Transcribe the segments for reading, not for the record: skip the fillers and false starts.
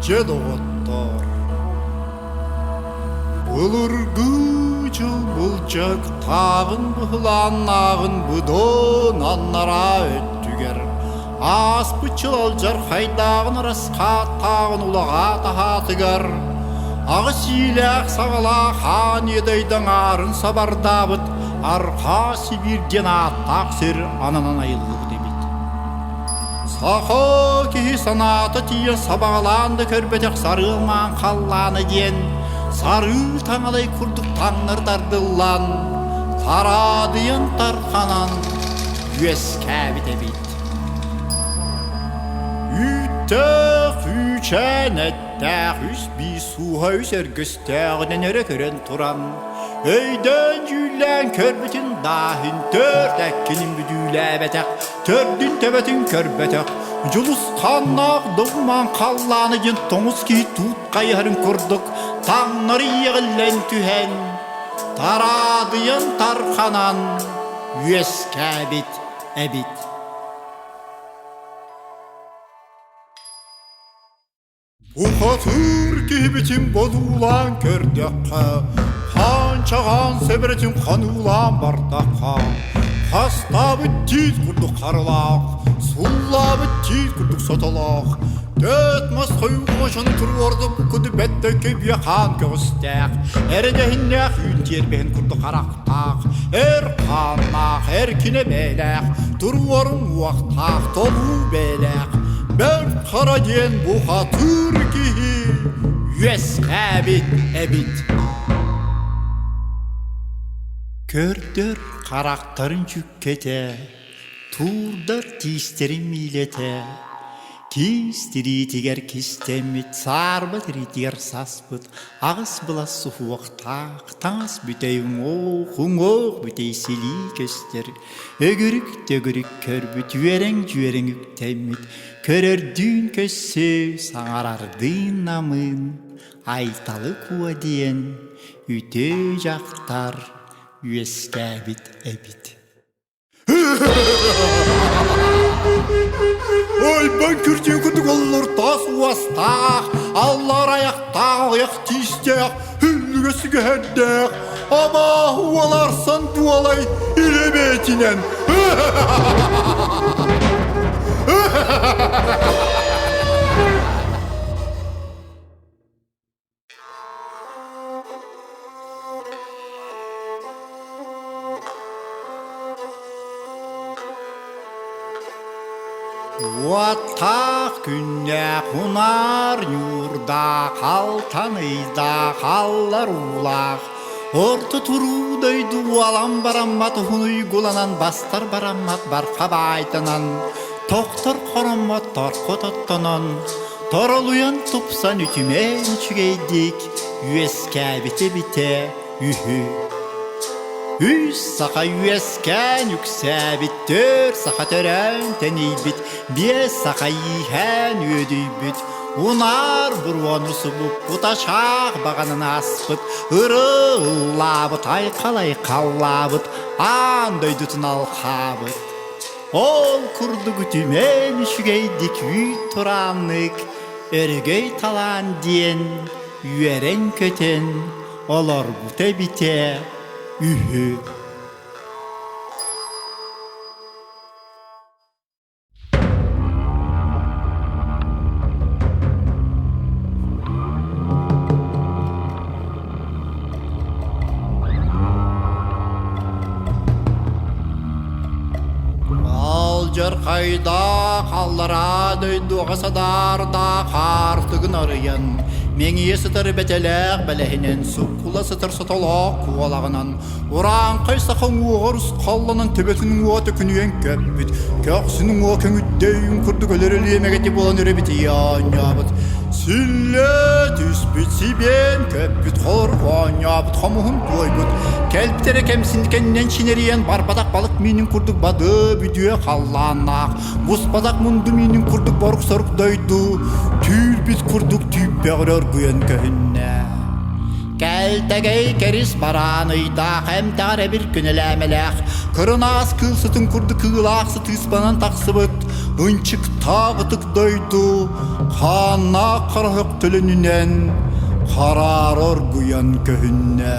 Дьэ доҕоттоор, былыргы дьыл былдьактааҕын быһылааннааҕын быдан аннараа өттүгэр ааспыт дьыл алдьархайдааҕын араскааттааҕын улаҕаа таһаатыгар аҕыс иилээх саҕалаах хаан иэдэйдэҥ аарын сабардаабыт Арҕаа Сибиир диэн ааттаах сир ананан айыллыбыт эбит. Саха киһи санаата тиийэн сабаҕалаан да көрбөтөх сарыалмаан халлаана диэн сарыы таҥалай курдук таҥнары тардыллан, тараадыйан тарханан үөскээбит эбит. Үүттээх үүчээн эттээх үс биис сууһа үс өргөстөөҕүнэн өрө көрөн туран, өйдөөн-дьүүллээн көрбүтүн дааһын төрт эккинин бүдүүлээбэтэх, төрдүн төбөтүн көрбөтөх, дьулусханнаах долмаан халлааны диэн тоҥус киһи туут хайыһарын курдук таҥнары иэҕиллэн түһэн, тараадыйан тарханан үөскээбит эбит. Бухатыыр киһибитин бодуулаан көрдөххө, хаан-чаҕаан сэбэрэтин ханыылаан бардахха, хастаабыт тиит курдук харылаах, суллаабыт тиит курдук сотолоох, Төт мас хойуу-мочону туруордук куду бэттэн көбүө хаан көҕүстээх, эрэдэһиннээх үүн тиэрбэһин курдук харахтаах, эр хааннаах, эркинэ бээлээх, туруорун уохтаах, толуу бээлээх, Бэрт Хара диэн бухатыыр киһи үөскээбит эбит. Көрдөр харахтарын дьүккэтэ, туурдар тиистэрин миилэтэ, Киис тириитигэр кистэммит, саарба тириитигэр саспыт, аҕыс былас суһуохтаах, таҥас бүтэй уҥуох, уҥуох бүтэй силии көстөр, өгүрүк-төгүрүк көрбүт, үөрэҥ-дьүөрэҥ үктэммит, көрөрдүүн көссө, саҥарардыын намыын, Айталы Куо диэн үтүө дьахтар үөскээбит эбит. Ойбон күрдьүү курдук оллур тас уостаах, аллар аяқтаах аҕыйах тиистээх, үллүгэ сүгэһэрдээх, абааһы уоларсан дуолай илэ бэйэтинэн. Уоттаах күннээх унаар ньуурдаах, алтан ыйдаах, аллар уулаах, орто туруу дойду уолан бараммат уһун уйгуланан бастар бараммат барха баайтанан, тохтор хороммот торхо тоттонон, Торолуйан тупсан үтүмэн үчүгэйдик үөскээбитэ эбитэ үһү. Үс саха үөскээн үксээбит, түөрт саха төрөөн тэнийбит, биэс саха ииһээн үөдүйбүт, унаар буруону субуппут, ачаах баҕанан ааспыт, ырыллаабыт, айхал-айхаллаабыт, аан дойдутун алхаабыт. Ол курдук үтүмэн үчүгэйдик үүт турааннык өрөгөй талаан диэн үөрэн-көтөн олорбута эбитэ үһү. Алдьархайдаах аллараа дойдуга садаардаах аартыгын арыйан, мэҥийэ сытар бэтэлээх бэлэһинэн суккула сытар сотолоох куолаҕынан, урааҥхай саха уҥуоҕар ускалланан төбөтүн уҥуоҕа төкүнүйэн көппүт, көхсүн уҥуоҕа көҥүддөйүн курдук өлөр өлүөмэгэти буолан өрөбүтүйэ оонньообут. Сүллэ түспүт сибиэн көппүт холорук оонньообут хомуһун туойбут кэлбит эрэ кэмсин кэннинэн чинэрийэн барбатах балык миинин курдук бады бүдүө халлааннаах буспатах мунду миинин курдук борук-сорук дойду түүрбүт курдук түүппэҕирэ оргуйан көһүннэ. Кэлтэгэй кэрис бараан ыйдаах эмтэҕэр эбир күнэлээмэлээх кырынаас кыыл сытын курдук кыылаах сытыыспанан тахсыбыт. Ынчыктаах ытык дойду хааннаах хара төлөнүнэн хараара оргуйан көһүннэ.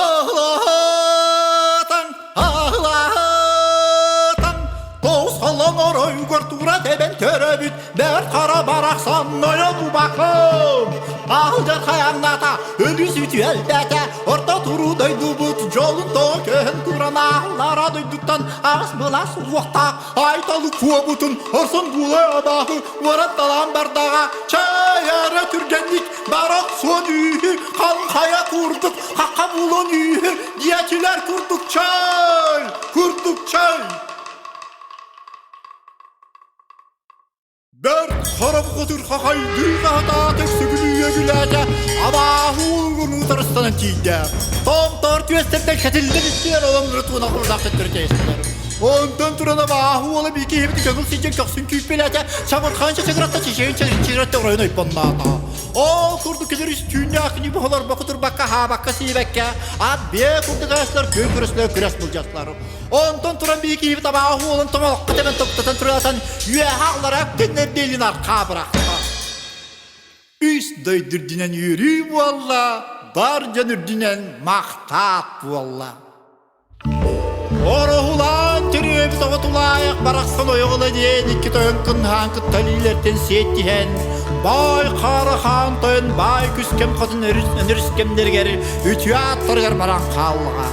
Аһылаатаҥ, аһылаатаҥ, тоҕус холоҥ оройугар тура тэбэн төрөбүт бэрт хара барахсан нойон убакым. Аһылдьар хайаҥната, өлүү сүтүү элбээтэ, орто туруу дойдубут дьолун тоҕо көһөн туран аһыллара дойдуттан аҕыс былас уохтаах Айталы куобутун орсон буолай абааһы уоран талаан бардаҕа чай эрэ түргэнник барах суон үүһү халхайа курдук хахха булун үүһү диэчилэр курдук чай курдук чай Бэрт харах хотур хахайдыы хаһытаата сүгүлүйэ күлээтэ абааһы уулугун утарыстанан тиийдэ. Томтор түөстэртэн кэтиллэн истиэр оломнору туона курдаах төттөрү тэйистилэр. Онтон туран абааһы уола биики иһибити көҥүл сидьэн көхсүн күүппэлээтэ, чабырхан чачыгыратта чечен чачыгыратта оройун ойбонноото. Ол курдук кинилэр үс түүннээх күнү бохолорбокко турбакка, хаабакка сиибэккэ, ат биэ курдук ааслар, күн көрөслөр күрэс былдьастылар. Онтон туран биһи киһибит абааһы уолун томолоххо тэбэн топтотон туруотан үөһэ аллара күннэрдиилин архаа бырахта. Үс дойду үрдүнэн үөрүү буолла, бар дьон үрдүнэн махтаат буолла. Ороһулаан төрүөбүт оҕо тулаайах барахсан ойоҕула диэн икки тойон кынһаан кытта илиилэртэн сиэттиһэн, баай хаара хаан тойон баай күскэм хотун өрүс кэмнэригэр үтүө ааттарыгар баран хааллаҕа.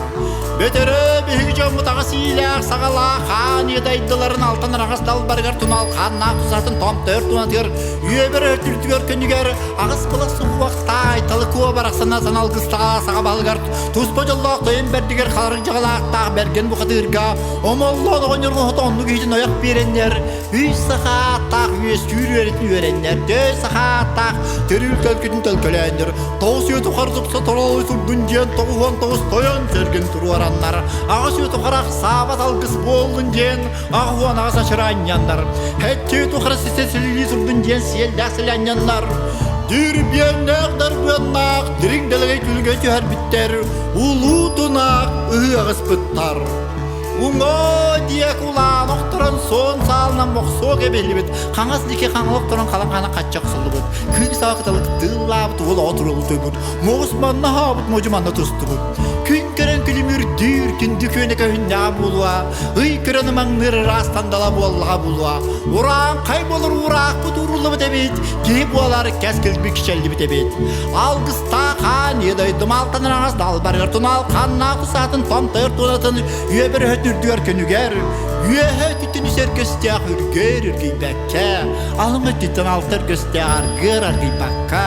Бөтөрөө биһиги дьоммут аҕыс иилээх саҕалаах хаан иэдайдыларын алтан араҕас далбарыгар тунал хааннаах тусаатын томтойор тунатыгар үөбэр өртүртүгэр көнүгэр аҕыс былас суһуохтаай талыкуо барахсана саналгыстаҕа саҕа баһылыгар туспа дьоллоох тойон бэрдигэр халарык дьаҕалаахтаах бэргэн бухатыырга омоллоон оҕонньор оһото оннук иһитин ойох биэрэннэр үс саха ааттаах үөскүүр үөрэтин үөрэннэр төй саха ааттаах төрүүр төлкүтүн төлкөлөөннөр тоҕус үйэ тухары тупса торолуй турдун диэн 99 тойон сэргин туруораннар аҕыс үйэ тухары ахсаабат алгыс буоллун диэн 88 ачыраанньаннар хэттүү тухары ситэ силилии турдун диэн сиэллээх силээнньаннар дүрбүөннээх дарбыаннаах дириҥ дэлэгэй түлүгэ түһэрбиттэр улуу тунаах ыһыаҕыспыттар Уҥа диэки улаан охторон суон саалынан мохсуо кэбиһиллибит, хаҥас диэки хаҥыл охторон халаҥ хаана хачча охсуллубут, кыыс аҕа кыталык тыыллаабыт уол оҕо туруолу муус манна хаабыт модьу манна тустубут. Күн көрөн күлүмүрдүүр, күндү күөнэ көһүннэҕэ буолуо, ый көрөн ымаҥныыр ыраас тандала буоллаҕа буолуо. Урааҥхай буолар уураахпыт ууруллубут эбит, киһи буолар кэскилбит кичэллибит эбит. Алгыстаах хаан ийэ дойдум алтан араҥас далбарыгар тунал ханнаах усаатын томтойор туонатын үөбэр өһөт үрдүгэр көнүгэр үөһэ өттүттэн үс өргөстөөх үргүөр үргүйбэккэ алын өттүттэн алта өргөстөөх аргыар аргыйбакка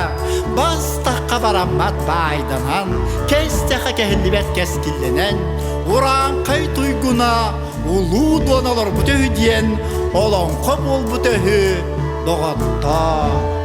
бастахха бараммат баайданан кэстэхэ кэһиллибэт кэскиллэнэн урааҥхай туйгуна улуу дуон олорбут үһү диэн олоҥхо буолбут үһү доҕоттоо.